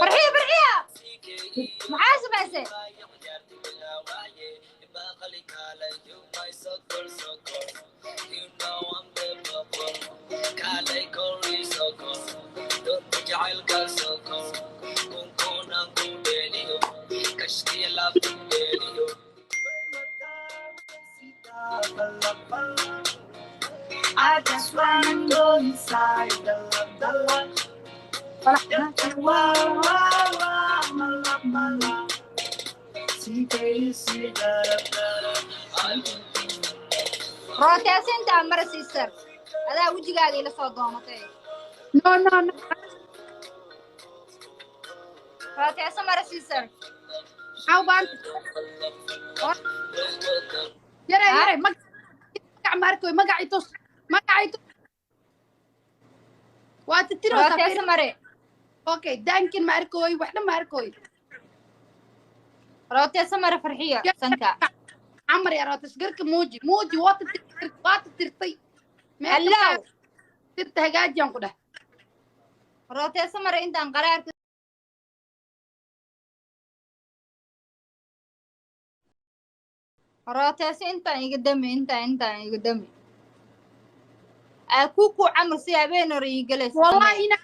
Farxiya, Farxiya, maxaa samaysay? I just wanna go inside the love, the love. Wow, wow, wow, my love, my love. CKC, da, da, da. Rooteesinta mara, sister, adaa wejigaaga ila soo doonatay. No, no, no. Rooteeso mara, sister. Maxaa u baahan yaray? Yaray, magac ma arkoy. Magac i tus, magac i tus. Waa titiroosaa. Rooteeso mare. Okay, daankin ma arkoy, waxna ma arkoy. Rooteeso mare, Farxiya, sanka. Camar yaa rootes garka muuji, muuji. Waa titir, waa titirtay. Hello. Tirta hagaajiyaan ku dheh. Rooteeso mare intaan qaraarka. Rooteeso intaan iga dami, intaan iga dami. Aa kuku camal si habeen hore ii galaysa. Wallahi ina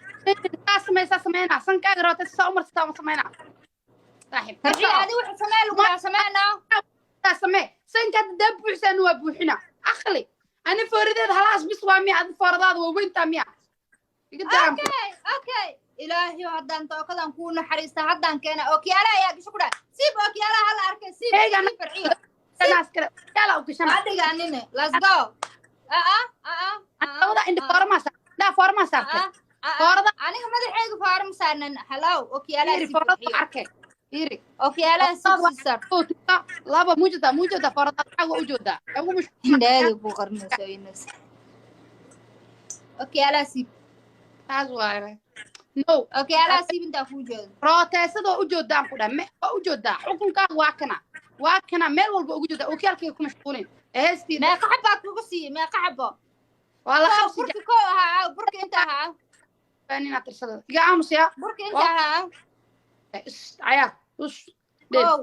saa samaysaa, sameynaa sankaaga rootes saa umarsataa, uma sameynaa saaxiib. Farxiya, adi waxa samee lagu dhaha sameynaa. Saa samee sanka hadda daa buuxsaan, waa buuxina aqli. Ani foorideeda halaas bis waa miya? Adi fooradaada waa weyntaa miya? Iga daam. Okay, ilaahiyo, haddaan tookadan kuu naxariista, haddaan keena ookiyaalaha ayaa gasho ku dhaha siib ookiyaalaha hala arkay siib. Eega. Siib, Farxiya. Naas kale yaala u gashana. Waa dhiganine, let's go. Aa aa aa. Labada indha foora maa saar, indhaha foora maa saartay foorada. Aniga madaxayga foora ma saarnan. Halow, ookiyaalaha Fiiri siib. Foorada Farxiyo. Arkay, fiiri. Ookiyaalaha siib, sister. Laba mujada, mujada foorada lacag waa ujeedaa ugu mushkil. Indhaheeda kuu qarnayso inas. Ookiyaalaha siib. Taas waaye, no. Ookiyaalaha siib intaa kuu jeedo. Rooteesada waa ujeedaan ku dhah, waa ujeedaa. Xukunkaaga waa kana, waa kana, meel walba ugu jeedaa. Okiyaalkayga ku mashquulin heestii. Meeqa xabaa kugu siiyey? Meeqa xabo? Waa la Kow, qabsi. Burka kow ahaa, burka inta ahaa. Jeclaan inaad tirsada iga aamus yaa. Burka inta ahaa. Is cayaar us dheel. Kow,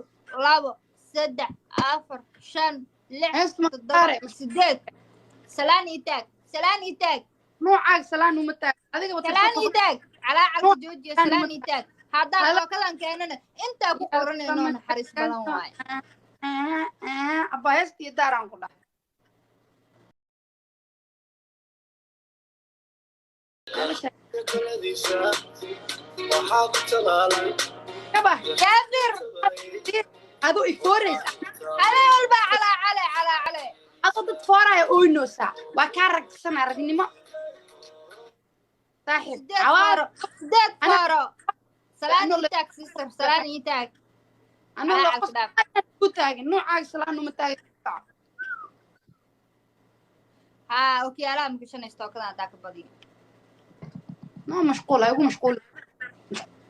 labo, saddex, afar, shan, lix, Heesta ma toddoba, saare. sideed. Salaan ii taag, salaan ii taag. Nuucaaga salaan uma taag adiga wa. Salaan ii taag, calaacalka joojiya. Salaan Salaan ii taag haddaan Hala- tookadan keenana intaa ku qoranayno naxariis badan waaye. Abba, heestii daaraan ku dhahay. Kaba. Jaabir. Adoo ifooraysa. Habeen walba calaacale, calaacale. Adoo dad fooraya ooynoosaa, waa kaa ragsanaa ragnimo saaxiib. Sideed Cawaar. fooro, sideed fooro. Salaan Ano ii taag, sister, salaan ii taag. Anoo la Calaacalka dhaaf. Ku taagan nuucaaga salaan uma taagan. Haa, okiyaalaha ma gashanayso tookadan haddaa ka badiyo. No mashquul, igu mashquul,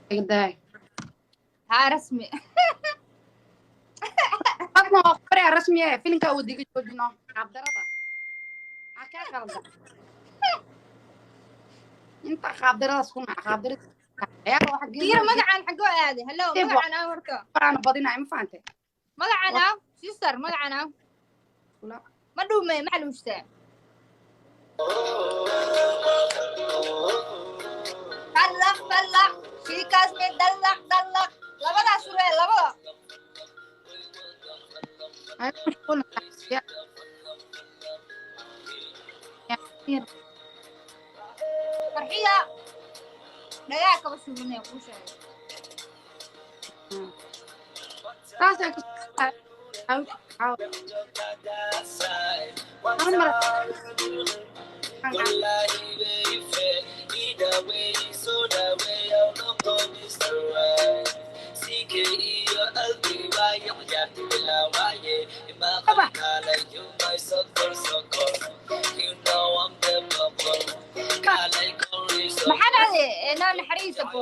iga daay. Haa, rasmi. Adna waa qoraa rasmi ee filinka uu diga joojino qaabdarada. Maxaa kaa qaldan? Inta qaabdaradaas ku naca qaabdarada ayaa waxa Fiir, magacaan xagoo aaday? Hello. Dib Magacaan aa horta. Qoraana badinayo, ma fahantay? Magacaan aa, sister, magacaan aa. Ma dhuumay, ma xaluustaa? Dallaq dallaq shiikaas me, dallaq dallaq, labadaas uree labada. Ay mashquul ya. Ya. Farxiya, dhagaa kaba shubanaya kuu sheegay. Saasaa ka hal mar. Maxaa dhacday? Noo naxariisa bo.